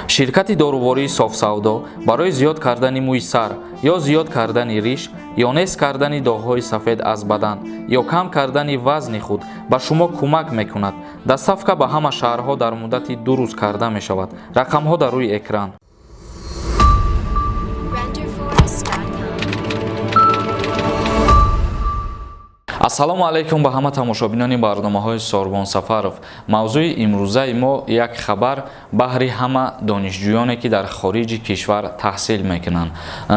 Ширкати дорувории Софсавдо барои зиёд кардани мӯи сар ё зиёд кардани риш ё нест кардани доғҳои сафед аз бадан ё кам кардани вазни худ ба шумо кӯмак мекунад. Доставка ба ҳама шаҳрҳо дар муддати 2 рӯз карда мешавад. Рақамҳо дар рӯи экран. Renderforest.com. Ассалому алайкум ба ҳама тамошобинони барномаҳои Сорбон Сафаров. Мавзӯи имрӯзаи мо як хабар баҳри ҳама донишҷӯёне, ки дар хориҷи кишвар таҳсил мекунанд.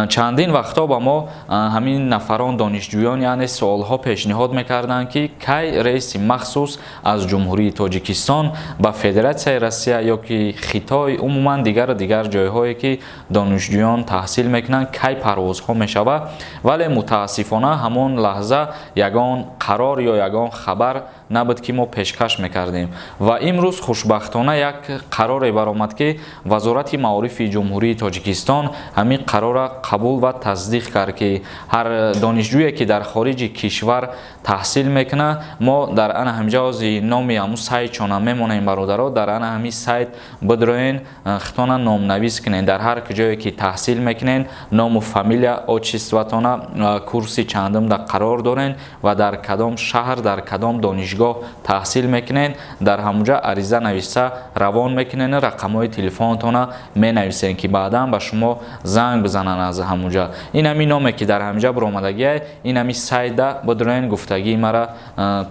Чандин вақтҳо ба мо ҳамин нафарон, донишҷӯён, яъне суолҳо пешниҳод мекарданд, ки кай рейси махсус аз Ҷумҳурии Тоҷикистон ба Федератсияи Россия ё ки Хитой, умуман дигару дигар ҷойҳое, ки донишҷӯён таҳсил мекунанд, кай парвозҳо мешавад. Вале мутаассифона ҳамон лаҳза ягон қарор ё ягон хабар набуд, ки мо пешкаш мекардем. Ва имрӯз хушбахтона як қароре баромад, ки Вазорати маорифи Ҷумҳурии Тоҷикистон ҳамин қарорра қабул ва тасдиқ кард, ки ҳар донишҷӯе, ки дар хориҷи кишвар таҳсил мекунад, мо дар ана ҳамҷа ози номи ҳамун сайтчона мемонем. Бародаро, дар ана ҳамин сайт бидроен, хитона номнавис кунен. Дар ҳар куҷое ки таҳсил мекунен, ному фамилия, отчествотона, курси чандум да қарор дорен ва дар кадом шаҳр, дар кадом донишгоҳ таҳсил мекунен, дар ҳамунҷа ариза нависа равон мекунен, рақамҳои телефонтона менависен, ки баъдан ба шумо занг бизананд аз ҳамунҷа. Ин ҳамин номе, ки дар ҳаминҷа биромадагиай, ин ҳамин сайта бидроен, гуфтагии мара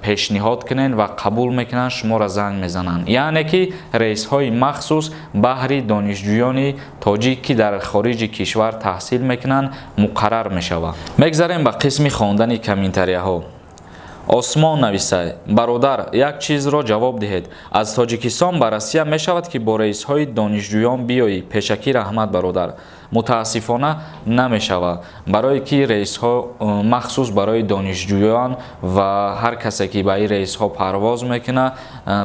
пешниҳод кунен ва қабул мекунанд, шуморо занг мезананд. Яъне ки рейсҳои махсус баҳри донишҷӯёни тоҷик, ки дар хориҷи кишвар таҳсил мекунанд, муқаррар мешавад. Мегзарем ба қисми хондани комментарияҳо. Осмон нависай: «Бародар, як чизро ҷавоб диҳед. Аз Тоҷикистон ба Россия мешавад, ки бо рейсҳои донишҷӯён биёӣ? Пешакӣ раҳмат, бародар». Мутаассифона, намешавад, барое ки рейсҳо махсус барои донишҷӯён ва ҳар касе, ки ба ин рейсҳо парвоз мекунад,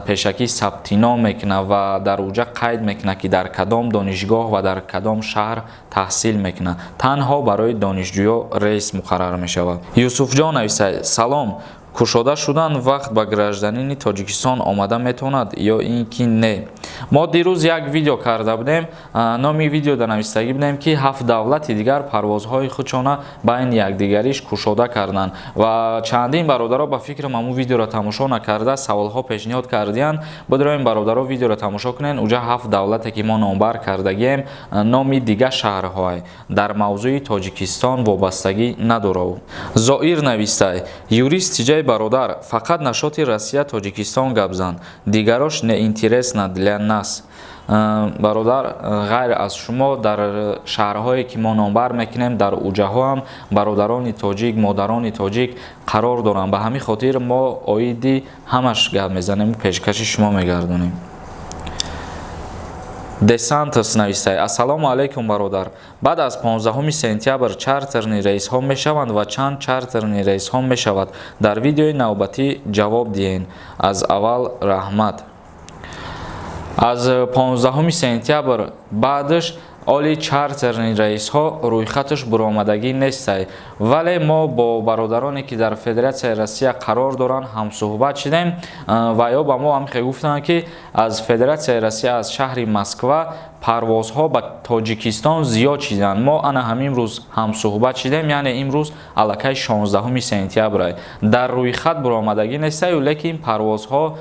пешакӣ сабтином мекунад ва дар уҷа қайд мекунад, ки дар кадом донишгоҳ ва дар кадом шаҳр таҳсил мекунад. Танҳо барои донишҷӯё рейс муқаррар мешавад. Юсуфҷон нависай: «Салом, кушода шудан вақт ба гражданини Тоҷикистон омада метавонад ё ин ки не?» Мо дирӯз як видео карда будем. Номи видеода навистагӣ будем, ки ҳафт давлати дигар парвозҳои худшона байни якдигариш кушода карданд, ва чандин бародаро, ба фикрам, ҳамун видеоро тамошо накарда саволҳо пешниҳод кардиянд. Бидроем, бародаро, видеоро тамошо кунед. Уҷа ҳафт давлате, ки мо номбар кардагием, номи дигар шаҳрҳое, дар мавзӯи Тоҷикистон вобастагӣ надорад. Зоир навистай: «Юрист тиҷаи бародар, фақат насчёти Россия, Тоҷикистон гап зан, дигарош неинтересно для нас». Бародар, ғайр аз шумо дар шаҳрҳое, ки мо номбар мекунем, дар уҷаҳо ҳам бародарони тоҷик, модарони тоҷик қарор доранд. Ба ҳамин хотир мо оиди ҳамаш гап мезанем, пешкаши шумо мегардонем. Десантос навистай: «Ассалому алайкум, бародар. Баъд аз 15 сентябр чартерный рейсҳо мешаванд ва чанд чартерный рейсҳо мешавад? Дар видеои навбатӣ ҷавоб диҳен. Аз аввал раҳмат». Аз 15 сентябр баъдаш оли чартерный рейсҳо рӯйхаташ буромадагӣ нестай, вале мо бо бародароне, ки дар Федератсияи Россия қарор доранд, ҳамсӯҳбат шудем ва ё ба мо ҳамхе гуфтанд, ки аз Федератсияи Россия, аз шаҳри Москва парвозҳо ба Тоҷикистон зиёд шиданд. Мо ана ҳамин рӯз ҳамсӯҳбат шидем, яъне имрӯз аллакай 16 сентябр. Дар рӯйхат буромадагӣ нестаю, лекин парвозҳо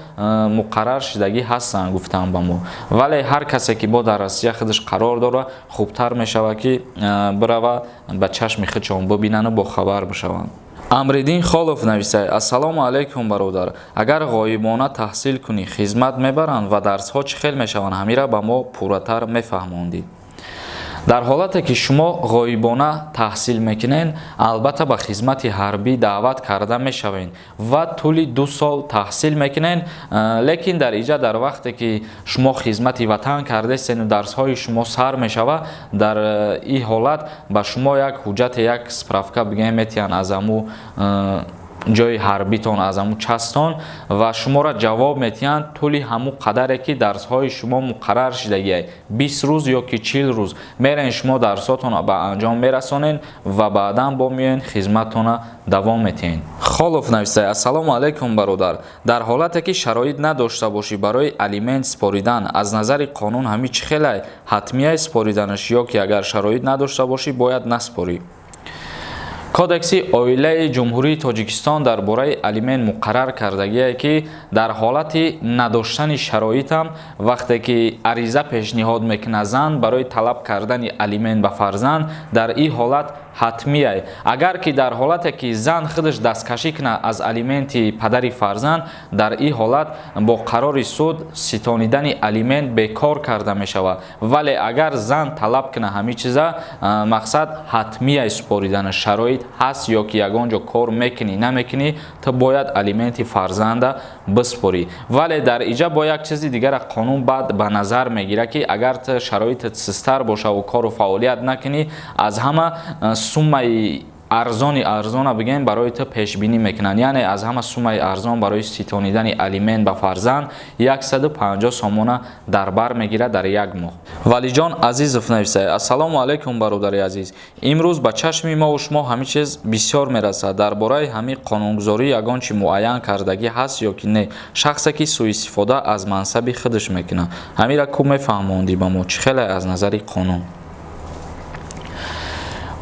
муқаррар шидагӣ ҳастанд, гуфтанд ба мо. Вале ҳар касе, ки бо дар Россия худаш қарор дорад, хубтар мешавад, ки бирава, ба чашми худшон бибинану бохабар бишаванд. Амриддин Холов нависад: «Ассалому алайкум, бародар. Агар ғоибона таҳсил кунӣ, хизмат мебаранд ва дарсҳо чӣ хел мешаванд? Ҳамира ба мо пурратар мефаҳмондӣ». Дар ҳолате ки шумо ғоибона таҳсил мекунед, албатта, ба хизмати ҳарбӣ даъват карда мешавед ва тӯли 2 сол таҳсил мекунед. Лекин дар иҷа, дар вақте ки шумо хизмати ватан кардастену дарсҳои шумо сар мешавад, дар ин ҳолат ба шумо як ҳуҷҷате, як справка бигӯем, метиҳанд аз ҳамун. Ҷои ҳарбитон, аз ҳамун частон ва шуморо ҷавоб метиҳанд. Тӯли ҳамун қадаре ки дарсҳои шумо муқаррар шидагиай, 20 рӯз ё ки 40 рӯз, мерен, шумо дарсҳотонро ба анҷом мерасонед ва баъдан бо меоен, хизматтона давом метиҳед. Холов нависае: «Ассалому алайкум, бародар. Дар ҳолате ки шароит надошта бошӣ барои алимент споридан, аз назари қонун ҳами чӣ хелай? Ҳатмияй спориданаш ё ки агар шароит надошта бошӣ, бояд наспорӣ?» Кодекси оилаи Ҷумҳурии Тоҷикистон дар бораи алимент муқаррар кардагие, ки дар ҳолати надоштани шароитам, вақте ки ариза пешниҳод мекунад зан барои талаб кардани алимент ба фарзанд, дар ин ҳолат ҳатмияй. Агар ки дар ҳолате ки зан худаш дасткашӣ кунад аз алименти падари фарзанд, дар ин ҳолат бо қарори суд ситонидани алимент бекор карда мешавад. Вале агар зан талаб кунад, ҳамин чиза, мақсад, ҳатмияй супоридана. Шароит ҳаст ё ки ягон ҷо кор мекунӣ, намекунӣ, ту бояд алименти фарзанда биспорӣ. Вале дар иҷа бо як чизи дигара қонун баъд ба назар мегирад, ки агар ту шароитат систар бошаву кору фаъолият накунӣ, аз ҳама суммаи арзони арзона бигем, барои ту пешбинӣ мекунанд. Яъне аз ҳама суммаи арзон барои ситонидани алимент ба фарзанд 150 сомона дар бар мегирад дар як моҳ. Валиҷон Азизов нависае: «Ассалому алайкум, бародари азиз. Имрӯз ба чашми мову шумо ҳамин чиз бисёр мерасад. Дар бораи ҳамин қонунгузорӣ ягон чи муайян кардагӣ ҳаст ё ки не? Шахсе ки суистифода аз мансаби худаш мекунад, ҳамира ку мефаҳмондӣ ба мо, чӣ хеле аз назари қонун?»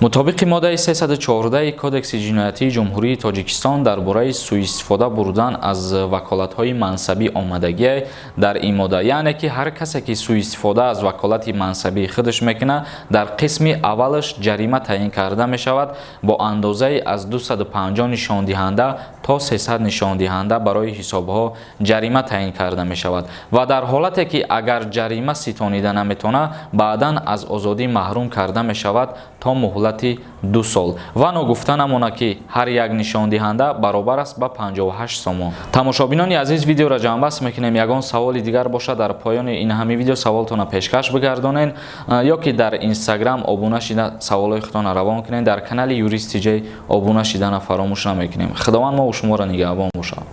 Мутобиқи моддаи 314 Кодекси ҷиноятии Ҷумҳурии Тоҷикистон дар бораи суистифода бурдан аз ваколатҳои мансабӣ омадагие дар ин модда. Яъне ки ҳар касе ки суистифода аз ваколати мансабии худаш мекунад, дар қисми аввалаш ҷарима таъин карда мешавад бо андозаи аз 250 нишондиҳанда то 300 нишондиҳанда, барои ҳисобҳо ҷарима таъин карда мешавад. Ва дар ҳолате ки агар ҷарима ситонида наметавонад, баъдан аз озодӣ маҳрум карда мешавад то муҳлати 2 сол. Ва ногуфта намонад, ки ҳар як нишондиҳанда баробар аст ба 58 сомон. Тамошобинони азиз, видеоро ҷамъбаст мекунем. Ягон саволи дигар бошад, дар поёни ин ҳами видео саволтонро пешкаш бигардонед ё ки дар Инстаграм обуна шида, саволҳои худтонро равон кунед. Дар канали Юрист Тиҷей обуна шидана фаромӯш намекунем. Худованд мову шуморо нигаҳбон бошад.